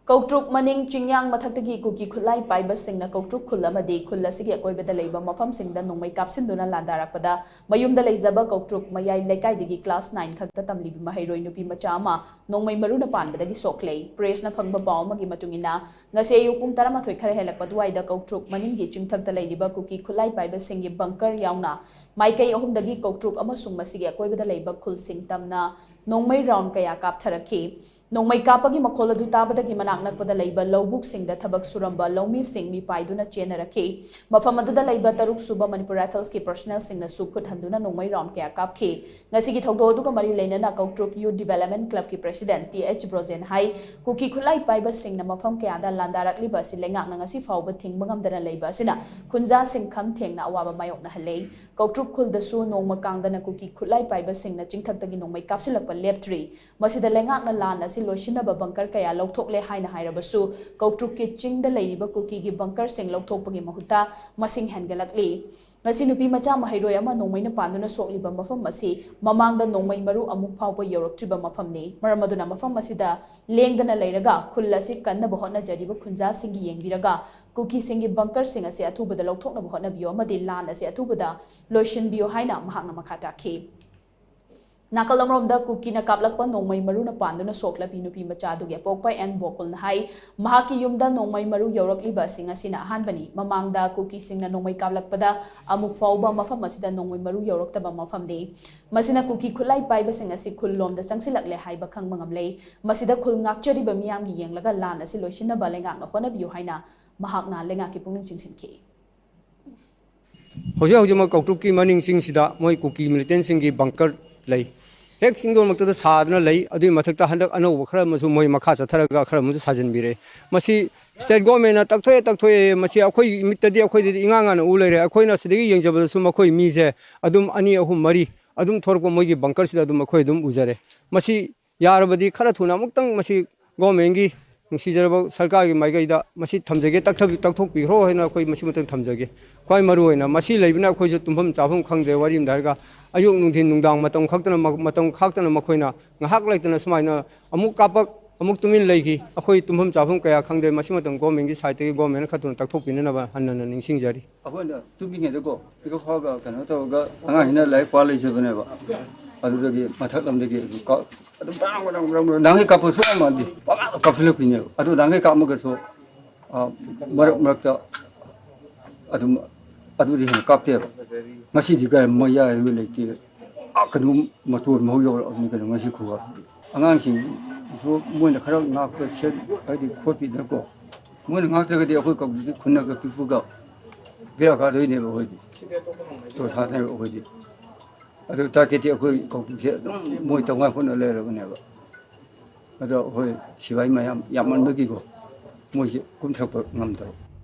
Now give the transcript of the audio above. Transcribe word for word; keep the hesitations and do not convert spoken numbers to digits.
ꯀꯧꯇ꯭ꯔꯨꯛ ꯃꯅꯤꯡ ꯆꯤꯡꯌꯥꯡ ꯃꯊꯛꯇꯒꯤ ꯀꯨꯀꯤ ꯈꯨꯠꯂꯥꯏ ꯄꯥꯏꯕꯁꯤꯡꯅ ꯀꯧꯇ꯭ꯔꯨꯛ ꯈꯨꯜ ꯑꯃꯗꯤ ꯈꯨꯜ ꯑꯁꯤꯒꯤ ꯑꯀꯣꯏꯕꯗ ꯂꯩꯕ ꯃꯐꯝꯁꯤꯡꯗ ꯅꯣꯡꯃꯩ ꯀꯥꯞꯁꯤꯟꯗꯨꯅ ꯂꯥꯟꯗꯥꯔꯛꯄꯗ, ꯃꯌꯨꯝꯗ ꯂꯩꯖꯕ ꯀꯧꯇ꯭ꯔꯨꯛ ꯃꯌꯥꯏ ꯂꯩꯀꯥꯏꯗꯒꯤ class nine ꯈꯛꯇ ꯇꯝꯂꯤꯕꯤ ꯃꯍꯩꯔꯣꯏ ꯅꯨꯄꯤ ꯃꯆꯥ ꯑꯃ ꯅꯣꯡꯃꯩ ꯃꯔꯨꯅ ꯄꯥꯟꯕꯗꯒꯤ ꯁꯣꯛꯂꯦ꯫ Pressꯅ ꯐꯪꯕ ꯄꯥꯎ ꯑꯃꯒꯤ ꯃꯇꯨꯡ ꯏꯟꯅ, ꯉꯁꯤ ꯑꯌꯨꯛ ꯄꯨꯡ ꯇꯔꯥꯃꯥꯊꯣꯏ ꯈꯔ ꯍꯦꯜꯂꯛꯄ ꯑꯗꯨꯋꯥꯏꯗ ꯀꯧꯇ꯭ꯔꯨꯛ ꯃꯅꯤꯡꯒꯤ ꯆꯤꯡꯊꯛꯇ ꯂꯩꯔꯤꯕ ꯀꯨꯀꯤ ꯈꯨꯠꯂꯥꯏ ꯄꯥꯏꯕꯁꯤꯡꯒꯤ bunker ꯌꯥꯎꯅ ꯃꯥꯏꯀꯩ ꯑꯍꯨꯝꯗꯒꯤ ꯀꯧꯇ꯭ꯔꯨꯛ ꯑꯃꯁꯨꯡ ꯃꯁꯤꯒꯤ ꯑꯀꯣꯏꯕꯗ ꯂꯩꯕ ꯈꯨꯜꯁꯤꯡ ꯇꯝꯅ ꯅꯣꯡꯃꯩ round ꯀꯌꯥ ꯀꯥꯞꯊꯔꯛꯈꯤ꯫ ꯅꯣꯡꯃꯩ ꯀꯥꯞꯄꯒꯤ ꯃꯈꯣꯜ ꯑꯗꯨ ꯇꯥꯕꯗꯒꯤ ꯃꯅꯥꯛ ꯅꯛꯄꯗ ꯂꯩꯕ ꯂꯧꯕꯨꯛꯁꯤꯡꯗ ꯊꯕꯛ ꯁꯨꯔꯝꯕ ꯂꯧꯃꯤꯁꯤꯡ ꯃꯤꯄꯥꯏꯗꯨꯅ ꯆꯦꯟꯅꯔꯛꯈꯤ꯫ ꯃꯐꯝ ꯑꯗꯨꯗ ꯂꯩꯕ ꯇꯔꯨꯛ ꯁꯨꯕ Manipur Riflesꯀꯤ personnelꯁꯤꯡꯅꯁꯨ ꯈꯨꯠ ꯍꯟꯗꯨꯅ ꯅꯣꯡꯃꯩ round ꯀꯌꯥ ꯀꯥꯞꯈꯤ꯫ ꯉꯁꯤꯒꯤ ꯊꯧꯗꯣꯛ ꯑꯗꯨꯒ ꯃꯔꯤ ꯂꯩꯅꯅ ꯀꯧꯇ꯭ꯔꯨꯛ Youth Development Clubꯀꯤ president ꯇꯤ ꯑꯩꯆ ꯕ꯭ꯔꯣꯖꯦꯟ ꯍꯥꯏ, ꯀꯨꯀꯤ ꯈꯨꯠꯂꯥꯏ ꯄꯥꯏꯕꯁꯤꯡꯅ ꯃꯐꯝ ꯀꯌꯥꯗ ꯂꯥꯟꯗꯥꯔꯛꯂꯤꯕ ꯑꯁꯤ ꯂꯩꯉꯥꯛꯅ ꯉꯁꯤ ꯐꯥꯎꯕ ꯊꯤꯡꯕ ꯉꯝꯗꯅ ꯂꯩꯕ ꯑꯁꯤꯅ ꯈꯨꯟꯖꯥꯁꯤꯡ ꯈꯝ ꯊꯦꯡꯅ ꯑꯋꯥꯕ ꯃꯥꯌꯣꯛꯅꯍꯜꯂꯦ꯫ ꯀꯧꯇ꯭ꯔꯨꯛ ꯈꯨꯜꯗꯁꯨ ꯅꯣꯡꯃ ꯀꯥꯡꯗꯅ ꯀꯨꯀꯤ ꯈꯨꯠꯂꯥꯏ ꯄꯥꯏꯕꯁꯤꯡꯅ ꯆꯤꯡꯊꯛꯇꯒꯤ ꯅꯣꯡꯃꯩ ꯀꯥꯞꯁꯤꯜꯂꯛꯄ ꯂꯦꯞꯇ꯭ꯔꯤ꯫ ꯃꯁꯤꯗ ꯂꯩꯉꯥꯛꯅ ꯂꯥꯟ ꯑꯁꯤ ꯂꯣꯏꯁꯤꯟꯅꯕ bunker ꯀꯌꯥ ꯂꯧꯊꯣꯛꯂꯦ ꯍꯥꯏꯅ ꯍꯥꯏꯔꯕꯁꯨ, ꯀꯧꯇ꯭ꯔꯨꯛꯀꯤ ꯆꯤꯡꯗ ꯂꯩꯔꯤꯕ ꯀꯨꯀꯤꯒꯤ bunkerꯁꯤꯡ ꯂꯧꯊꯣꯛꯄꯒꯤ ꯃꯍꯨꯠꯇ ꯃꯁꯤꯡ ꯍꯦꯟꯒꯠꯂꯛꯂꯤ꯫ ꯉꯁꯤ ꯅꯨꯄꯤ ꯃꯆꯥ ꯃꯍꯩꯔꯣꯏ ꯑꯃ ꯅꯣꯡꯃꯩꯅ ꯄꯥꯟꯗꯨꯅ ꯁꯣꯛꯂꯤꯕ ꯃꯐꯝ ꯑꯁꯤ ꯃꯃꯥꯡꯗ ꯅꯣꯡꯃꯩ ꯃꯔꯨ ꯑꯃꯨꯛ ꯐꯥꯎꯕ ꯌꯧꯔꯛꯇ꯭ꯔꯤꯕ ꯃꯐꯝꯅꯤ꯫ ꯃꯔꯝ ꯑꯗꯨꯅ ꯃꯐꯝ ꯑꯁꯤꯗ ꯂꯦꯡꯗꯅ ꯂꯩꯔꯒ ꯈꯨꯜ ꯑꯁꯤ ꯀꯟꯅꯕ ꯍꯣꯠꯅꯖꯔꯤꯕ ꯈꯨꯟꯖꯥꯁꯤꯡꯒꯤ ꯌꯦꯡꯕꯤꯔꯒ ꯀꯨꯀꯤꯁꯤꯡꯒꯤ bunkerꯁꯤꯡ ꯑꯁꯤ ꯑꯊꯨꯕꯗ ꯂꯧꯊꯣꯛꯅꯕ ꯍꯣꯠꯅꯕꯤꯌꯨ ꯑꯃꯗꯤ ꯂꯥꯟ ꯑꯁꯤ ꯑꯊꯨꯕꯗ ꯂꯣꯏꯁꯤꯟꯕꯤꯌꯨ ꯍꯥꯏꯅ ꯃꯍꯥꯛꯅ ꯃꯈꯥ ꯇꯥꯈꯤ꯫ ꯅꯥꯀꯜ ꯑꯃꯔꯣꯝꯗ ꯀꯨꯀꯤꯅ ꯀꯥꯞꯂꯛꯄ ꯅꯣꯡꯃꯩ ꯃꯔꯨꯅ ꯄꯥꯟꯗꯨꯅ ꯁꯣꯛꯂꯕꯤ ꯅꯨꯄꯤ ꯃꯆꯥ ꯑꯗꯨꯒꯤ ꯑꯄꯣꯛꯄ ꯑꯦꯟ ꯕꯣꯀꯨꯜꯅ ꯍꯥꯏ, ꯃꯍꯥꯛꯀꯤ ꯌꯨꯝꯗ ꯅꯣꯡꯃꯩ ꯃꯔꯨ ꯌꯧꯔꯛꯂꯤꯕ ꯑꯁꯤ ꯉꯁꯤꯅ ꯑꯍꯥꯟꯕꯅꯤ꯫ ꯃꯃꯥꯡꯗ ꯀꯨꯀꯤꯁꯤꯡꯅ ꯅꯣꯡꯃꯩ ꯀꯥꯞꯂꯛꯄꯗ ꯑꯃꯨꯛ ꯐꯥꯎꯕ ꯃꯐꯝ ꯑꯁꯤꯗ ꯅꯣꯡꯃꯩ ꯃꯔꯨ ꯌꯧꯔꯛꯇꯕ ꯃꯐꯝꯅꯤ꯫ ꯃꯁꯤꯅ ꯀꯨꯀꯤ ꯈꯨꯠꯂꯥꯏ ꯄꯥꯏꯕꯁꯤꯡ ꯑꯁꯤ ꯈꯨꯜ ꯂꯣꯝꯗ ꯆꯪꯁꯤꯜꯂꯛꯂꯦ ꯍꯥꯏꯕ ꯈꯪꯕ ꯉꯝꯂꯦ꯫ ꯃꯁꯤꯗ ꯈꯨꯜ ꯉꯥꯛꯆꯔꯤꯕ ꯃꯤꯌꯥꯝꯒꯤ ꯌꯦꯡꯂꯒ ꯂꯥꯟ ꯑꯁꯤ ꯂꯣꯏꯁꯤꯟꯅꯕ ꯂꯩꯉꯥꯛꯅ ꯍꯣꯠꯅꯕꯤꯌꯨ ꯍꯥꯏꯅ ꯃꯍꯥꯛꯅ ꯂꯩꯉꯥꯛꯀꯤ ꯄꯨꯛꯅꯤꯡ ꯆꯤꯡꯁꯤꯟꯈꯤ꯫ ꯍꯧꯖꯤꯛ ꯍꯧꯖꯤꯛꯃꯛ ꯀꯧꯇ꯭ꯔꯨꯛꯀꯤ ꯃꯅꯤꯡ ꯆꯤꯡꯁꯤꯗ ꯃꯣꯏ ꯀꯨꯀꯤ militant ꯁꯤꯡꯒꯤ bunker ꯂꯩ꯫ ꯍꯦꯛ ꯆꯤꯡꯗꯣꯟꯃꯛꯇꯗ ꯁꯥꯗꯨꯅ ꯂꯩ꯫ ꯑꯗꯨꯒꯤ ꯃꯊꯛꯇ ꯍꯟꯗꯛ ꯑꯅꯧꯕ ꯈꯔ ꯑꯃꯁꯨ ꯃꯣꯏ ꯃꯈꯥ ꯆꯠꯊꯔꯒ ꯈꯔ ꯑꯃꯁꯨ ꯁꯥꯖꯤꯟꯕꯤꯔꯦ꯫ ꯃꯁꯤ state government ꯅ ꯇꯛꯊꯣꯛꯑꯦ, ꯇꯛꯊꯣꯛꯑꯦ꯫ ꯃꯁꯤ ꯑꯩꯈꯣꯏ ꯃꯤꯠꯇꯗꯤ ꯑꯩꯈꯣꯏꯗꯗꯤ ꯏꯉꯥꯡ ꯉꯥꯡꯅ ꯎ ꯂꯩꯔꯦ꯫ ꯑꯩꯈꯣꯏꯅ ꯁꯤꯗꯒꯤ ꯌꯦꯡꯖꯕꯗꯁꯨ ꯃꯈꯣꯏ ꯃꯤꯁꯦ ꯑꯗꯨꯝ ꯑꯅꯤ, ꯑꯍꯨꯝ, ꯃꯔꯤ ꯑꯗꯨꯝ ꯊꯣꯔꯛꯄ ꯃꯣꯏꯒꯤ bunker ꯁꯤꯗ ꯑꯗꯨꯝ ꯑꯩꯈꯣꯏ ꯑꯗꯨꯝ ꯎꯖꯔꯦ꯫ ꯃꯁꯤ ꯌꯥꯔꯕꯗꯤ ꯈꯔ ꯊꯨꯅ ꯑꯃꯨꯛꯇꯪ ꯃꯁꯤ government ꯀꯤ ꯅꯨꯡꯁꯤꯖꯔꯕ ꯁꯔꯀꯥꯔꯒꯤ ꯃꯥꯏꯀꯩꯗ ꯃꯁꯤ ꯊꯝꯖꯒꯦ, ꯇꯛꯊꯕꯤ-, ꯇꯛꯊꯣꯛꯄꯤꯈ꯭ꯔꯣ ꯍꯥꯏꯅ ꯑꯩꯈꯣꯏ ꯃꯁꯤ ꯃꯇꯪ ꯊꯝꯖꯒꯦ꯫ ꯈ꯭ꯋꯥꯏ ꯃꯔꯨꯑꯣꯏꯅ ꯃꯁꯤ ꯂꯩꯕꯅ ꯑꯩꯈꯣꯏꯁꯨ ꯇꯨꯝꯐꯝ ꯆꯥꯐꯝ ꯈꯪꯗ꯭ꯔꯦ꯫ ꯋꯥꯔꯤ ꯑꯃꯗ ꯍꯥꯏꯔꯒ ꯑꯌꯨꯛ ꯅꯨꯡꯊꯤꯟ ꯅꯨꯡꯗꯥꯡ ꯃꯇꯝ ꯈꯛꯇꯅ ꯃ-, ꯃꯇꯝ ꯈꯥꯛꯇꯅ ꯃꯈꯣꯏꯅ ꯉꯥꯏꯍꯥꯛ ꯂꯩꯇꯅ ꯁꯨꯃꯥꯏꯅ ꯑꯃꯨꯛ ꯀꯥꯞꯄꯛ, ꯑꯃꯨꯛ ꯇꯨꯃꯤꯟ ꯂꯩꯈꯤ꯫ ꯑꯩꯈꯣꯏ ꯇꯨꯝꯐꯝ ꯆꯥꯐꯝ ꯀꯌꯥ ꯈꯪꯗꯦ꯫ ꯃꯁꯤꯃꯇꯪ ꯒꯣꯔꯃꯦꯟꯒꯤ ꯁꯥꯏꯠꯇꯒꯤ ꯒꯣꯔꯃꯦꯟꯅ ꯈꯔ ꯊꯨꯅ ꯇꯥꯛꯊꯣꯛꯄꯤꯅꯅꯕ ꯍꯟꯅ ꯍꯟꯅ ꯅꯤꯡꯁꯤꯡꯖꯔꯤ꯫ ꯑꯩꯈꯣꯏꯅ ꯇꯨꯝꯃꯤꯉꯩꯗꯀꯣ, ꯄꯤꯀꯞ ꯐꯥꯎꯔꯒ ꯀꯩꯅꯣ ꯇꯧꯔꯒ, ꯑꯉꯥꯡꯁꯤꯅ ꯂꯥꯏꯔꯤꯛ ꯄꯥ ꯂꯩꯖꯕꯅꯦꯕ꯫ ꯑꯗꯨꯗꯒꯤ ꯃꯊꯛ ꯂꯝꯗꯒꯤ ꯑꯗꯨꯝ ꯀꯥꯞ-, ꯑꯗꯨꯝ ꯕ꯭ꯔꯥꯡ ꯕ꯭ꯔꯥꯡ ꯕ꯭ꯔꯥꯡ ꯕ꯭ꯔꯥꯡ, ꯅꯍꯥꯟꯒꯩ ꯀꯥꯞꯄ ꯁꯨꯡꯃꯥꯟ ꯃꯥꯟꯗꯦ꯫ ꯄꯪꯀꯥꯞ ꯀꯥꯞꯁꯤꯜꯂꯛꯄꯤꯅꯦꯕ꯫ ꯑꯗꯨ ꯅꯍꯥꯟꯒꯩ ꯀꯥꯞꯃꯒꯁꯨ, ꯑ, ꯃꯔꯛ ꯃꯔꯛꯇ ꯑꯗꯨꯝ ꯑꯗꯨꯗꯤ ꯍꯦꯟꯅ ꯀꯥꯞꯇꯦꯕ꯫ ꯉꯁꯤꯗꯤ ꯀꯥꯏ ꯃꯌꯥꯏ ꯂꯩꯇꯦ꯫ ꯑꯥ, ꯀꯩꯅꯣ, ꯃꯇꯣꯟ ꯐꯥꯎ ꯌꯧꯔꯛꯑꯕꯅꯤ ꯀꯩꯅꯣ ꯉꯁꯤ ꯈꯨꯋꯥ꯫ ꯑꯉꯥꯡꯁꯤꯡꯁꯨ ꯃꯣꯏꯅ ꯈꯔ ꯉꯥꯛꯄ ꯁꯦꯝ-, ꯍꯥꯏꯗꯤ ꯈꯣꯠꯄꯤꯗꯅꯀꯣ꯫ ꯃꯣꯏꯅ ꯉꯥꯛꯇ꯭ꯔꯒꯗꯤ ꯑꯩꯈꯣꯏ ꯀꯥꯡꯕꯨꯁꯤ ꯈꯨꯟꯅꯒ ꯄꯤꯛꯄꯒ ꯕꯦꯔꯥ ꯀꯥꯗꯣꯏꯅꯦꯕ ꯑꯩꯈꯣꯏꯗꯤ꯫ ꯇꯣꯁꯥꯅꯦꯕ ꯑꯩꯈꯣꯏꯗꯤ꯫ ꯑꯗꯨ ꯇꯥꯔꯒꯦꯠꯇꯤ ꯑꯩꯈꯣꯏ ꯀꯥꯡꯕꯨꯁꯦ ꯑꯗꯨꯝ ꯃꯣꯏ ꯇꯧꯉꯥꯏ ꯍꯣꯠꯅ ꯂꯩꯔꯕꯅꯦꯕ꯫ ꯑꯗꯣ ꯑꯩꯈꯣꯏ ꯁꯤꯐꯥꯏ ꯃꯌꯥꯝ ꯌꯥꯝꯃꯟꯕꯒꯤꯀꯣ, ꯃꯣꯏꯁꯦ ꯀꯨꯝꯊꯔꯛꯄ ꯉꯝꯗꯕ꯫